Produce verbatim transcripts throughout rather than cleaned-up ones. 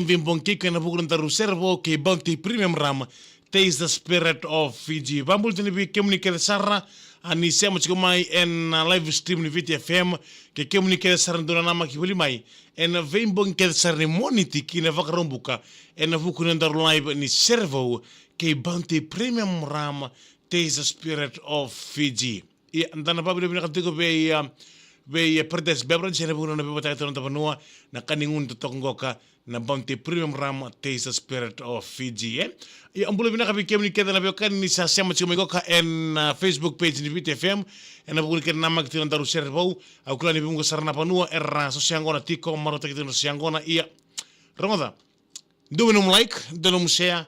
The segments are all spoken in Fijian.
Veibogi kei iko ena vuku ni nodaru sere vou kei Bounty Premium Rum, Taste the Spirit of Fiji. Vakabula tiko yani vei kemuni kece sara, a, ni sema tiko mai ena, a, live stream ni Viti F M, kei kemuni kece sara dou nanamaki voli mai ena veibogi kece sara ni Moniti ki na Vakaraubuka ena vuku ni nodaru live ni sere vou kei Bounty Premium Rum, Taste the Spirit of Fiji. Ia, da na vakavinavinaka tiko vei, a, vei, a, Paradise Beverage ena vuku ni nona veivagataki tiko na noda vanua, na ka ni gunu totoka qoka, na Bounty Premium Rum, Taste the Spirit of Fiji, e. Ia, bula vinaka vei kemuni kece na veiwekani ni sa sema tiko mai qoka ena, a, Facebook page ni Viti F M, ena vuku ni kena namaki tiko na nodaru sere vou. Au kila ni vuqa sara na vanua era sa yaqona tiko, marautaki tiko na sa yaqona, ia. Rogoca. Dua nomu like, dua nomu share,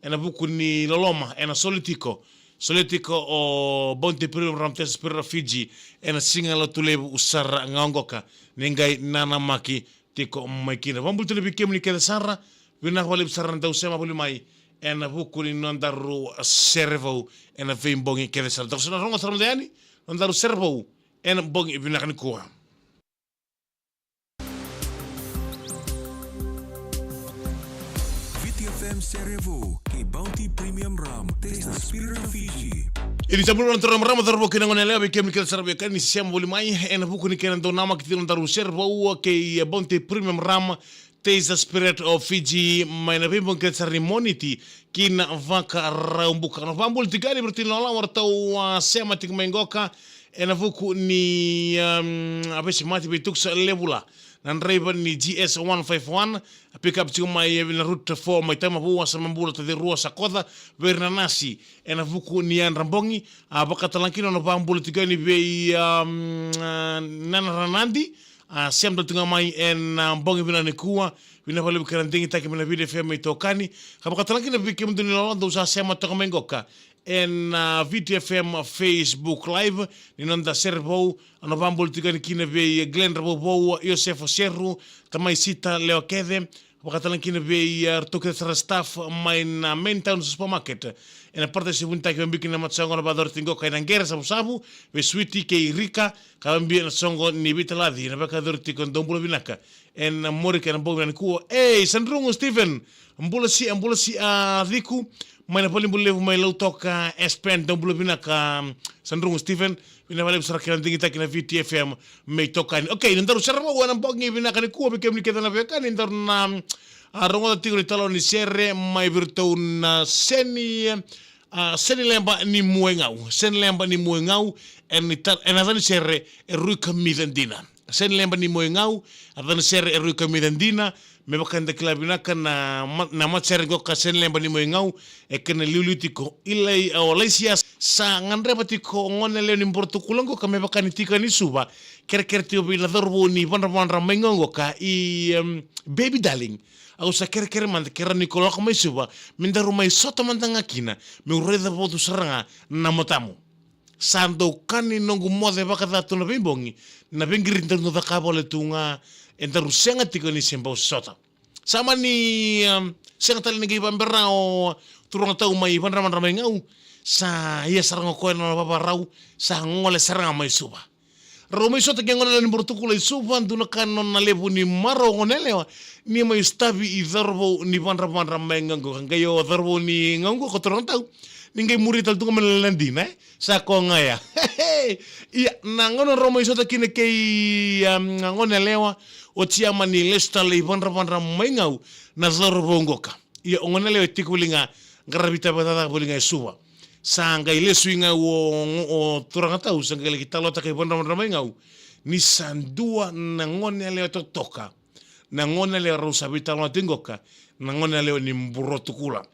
ena vuku ni loloma ena soli tiko. Soli tiko o Bounty Premium Rum, Taste the Spirit of Fiji ena siga Lotulevu sara ga qoka, ni qai nanamaki tiko mai kina. Vakabula tiko yani vei kemuni kece sara, vinaka vakalevu sara na dau sema voli mai ena vuku ni nodaru sere vou ena veibogi kece sara. Daru sa na rogoca sara mada yani na nodaru sere vou ena bogi vinaka nikua. Viti F M sere vou kei Bounty Premium Rum, Taste the Spirit of Fiji. Ia ni sa bula vinaka na turaga, marama, cauravou kei na goneyalewa, vei kemuni kece sara veiwekani ni sema voli mai ena vuku ni kena dau namaki tiko na nodaru sere vou kei, e, Bounty Premium Rum, Taste the Spirit of Fiji, mai na veibogi kece sara ni Moniti ki na Vakaraubuka. Na vakabula tiko yani vei iratou na lawalawa ratou, a, sema tiko mai qoka ena vuku ni, um, a, veisemati vei Tukusa Levula, na draiva ni G S one five one, a, pick up tiko mai, e, na Route four mai Taumavou, a, sa mabula, Tacirua, sa koca vei ira na nasi ena vuku ni yadra bogi. A, vakatalega kina na vakabula tiko yani vei, um, a, Nana Ranadi, a, sema tale tu ga mai ena, a, bogi vinaka nikua. Vinaka vakalevu kei na digitaki mai na Viti F M mai Tokani. Ka vakatalega kina vei kemudou na lawalawa dou sa sema toka mai qoka ena, a, Viti F M Facebook Live ni noda sere vou. A, na vakabula tiko yani kina vei Glenn Ravouvou, Iosefa Seru, Tamai Sita, lewe kece. Vakatalega kina vei, a, ratou kece sara staff mai na Main Town Supermarket ena Paradise, vunitaki vakabibi kina na matasoqo na vakayacori tiko qoka ena qere Savusavu, vei Switi kei Rika, ka vakabibi ena soqo ni veitalaci na vakayacori tiko. Dou bula vinaka ena Morika ena bogi vinaka nikua. Ei, Sadrugu Stephen, bula si, bula si, a, Ciku, mai na valenibula levu mai Lautoka, Aspen, dou bula vinaka, Sadrugu Stephen. Vinaka vakalevu sara kei na digitaki na Viti F M mai Tokani. Okay, na nodaru sere vou ena bogi vinaka nikua, vei kemuni kece na veiwekani, daru na, a, rogoca tiko na italanoa ni sere mai vei iratou na Seni, a, Seni Leba ni Muaigau. Seni Leba ni Muaigau, ena ita-, ena yaca ni sere e Rui Kamica Dina. Seni Leba ni Muaigau, a yaca ni sere e Rui Kamica Dina, me vaka eda kila vinaka na ma-, na matasere qoka Seni Leba ni Muaigau, e kena liuliu tiko i Lai, o Laisias, sa gadreva tiko o goneyalewa ni Buretukula qoka me vaka ni tiko yani Suva, kerekere tiko vei na cauravou ni Vadravadra mai Gau qoka i, em, Baby Darling. Au sa kerekere mada ke rawa ni ko lako mai Suva, me daru mai sota mada ga kina, meu raica votu sara ga na matamu. Sa dau kani noqu moce vakaca tu na veibogi, na veiqiriti daru dau cakava wale tu ga, e daru sega tiko ni se bau sota. Sa mani, um, sega tale ni qai vabera o turaga tau mai Vadravadra mai Gau, sa ia sara ga o koya na nona vavarau, sa gole sara ga mai Suva. Rau mai sota kei goneyalewa ni Buretukula i Suva, dua na ka na nona levu ni marau o goneyalewa, ni mai sotavi i cauravou ni Vadravadra mai Gau qo, ka qai o cauravou ni Gau qo ko turaga tau, ni qai muri tale tu ga mai na dina, e? Sa ko ga ya. Ia, na gauna rau mai sota kina kei, um, goneyalewa, oti ya mani lesu tale i Vadravadra mai Gau na cauravou qoka. Ia, o goneyalewa e tiko voli ga, qaravi tavacakacaka voli ga e Suva. Sa qai lesu i Gau o, o turaga tau, sa qai laki talanoataka i Vadravadra mai Gau ni sa dua na goneyalewa totoka. Na goneyalewa rau sa veitalanoataki qoka, na goneyalewa ni Buretukula.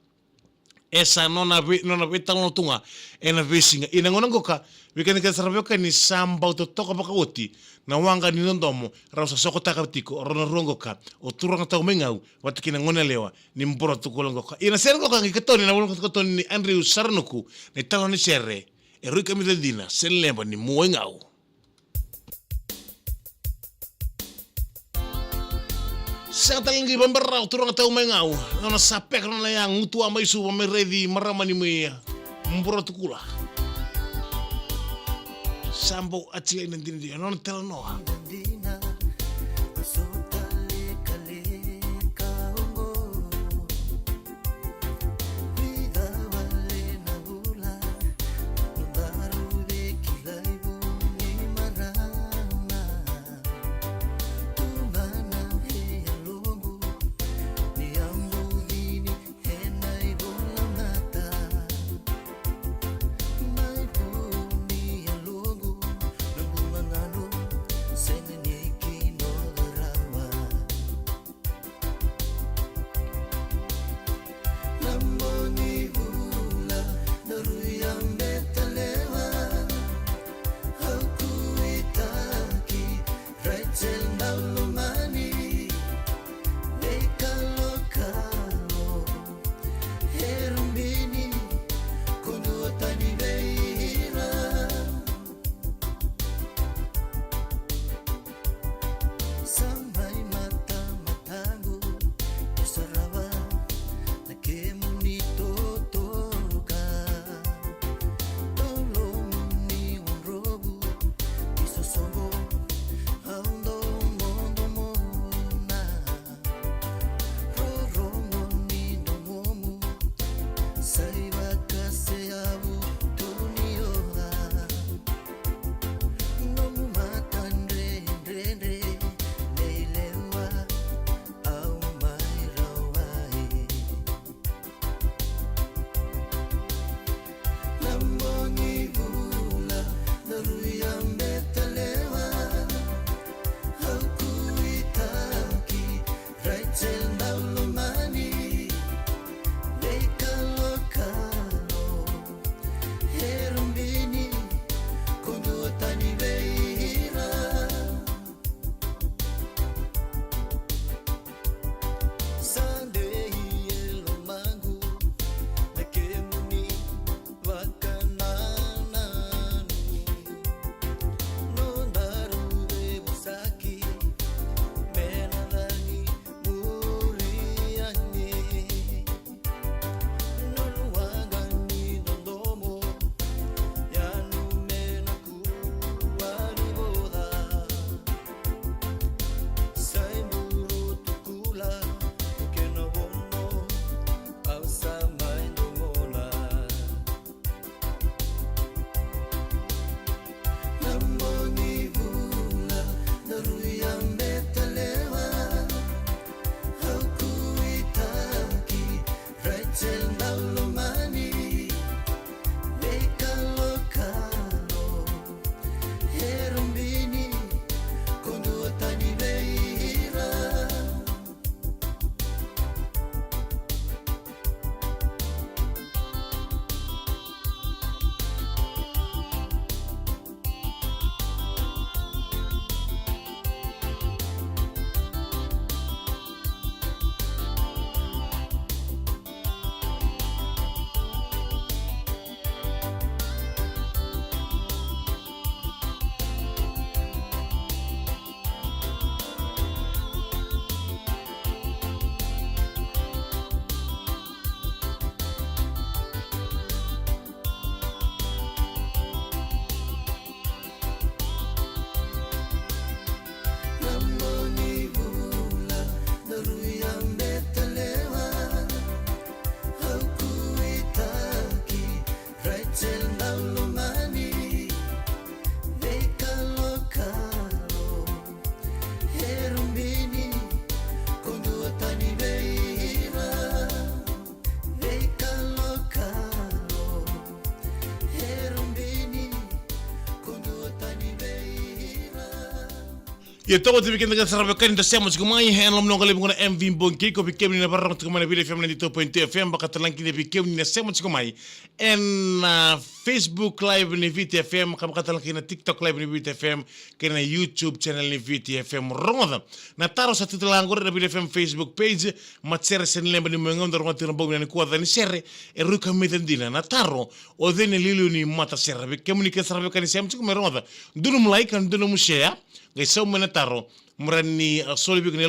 E sa nona vei-, nona veitalanoa tu ga ena veisiga. Ia na gauna qoka, vei keda kece sara veiwekani, sa bau totoka vakaoti na waqa ni dodomo rau sa sokotaka tiko rau na rua qoka, o turaga tau mai Gau vata kei na goneyalewa ni Buretukula qoka. Ia na sere qoka qai katoni, na vula katoni ni Andrew Saranuku, na italanoa ni sere e Rui Kamica Dina, Seni Leba ni Muaigau. Sega tale ni qai vabera o turaga tau mai Gau, nona sa peka nona ya gutuwa mai Suva me raici marama ni mai Buretukula. Sa bau ati lai na dinadina, nona talanoa. Ia, toka vei keda ka sara vei keda ni da sema tiko mai ena loma ni noqu live qo na M V Bogi Keiko, vei kemuni na vakarorogo tiko mai na Viti F M ninety-two point two F M, vaka talega kina vei kemuni na sema tiko mai ena Facebook Live ni Viti F M, ka vaka talega kina TikTok Live ni Viti F M, kei na YouTube channel ni Viti F M. Rogoca na taro sa tu tale ga qori ena Viti F M Facebook page, Matasere Senileba ni Muegau, da rogoca tiko na bogi vinaka nikua. Ca ni sere e rui kamica dina. Na taro: o cei na iliuliu ni matasere? Vei kemuni kece sara vei keda ni sema tiko mai, rogoca, dua nomu like, dua nomu share, qai sauma mai na taro, me rawa ni, a, soli vei keda na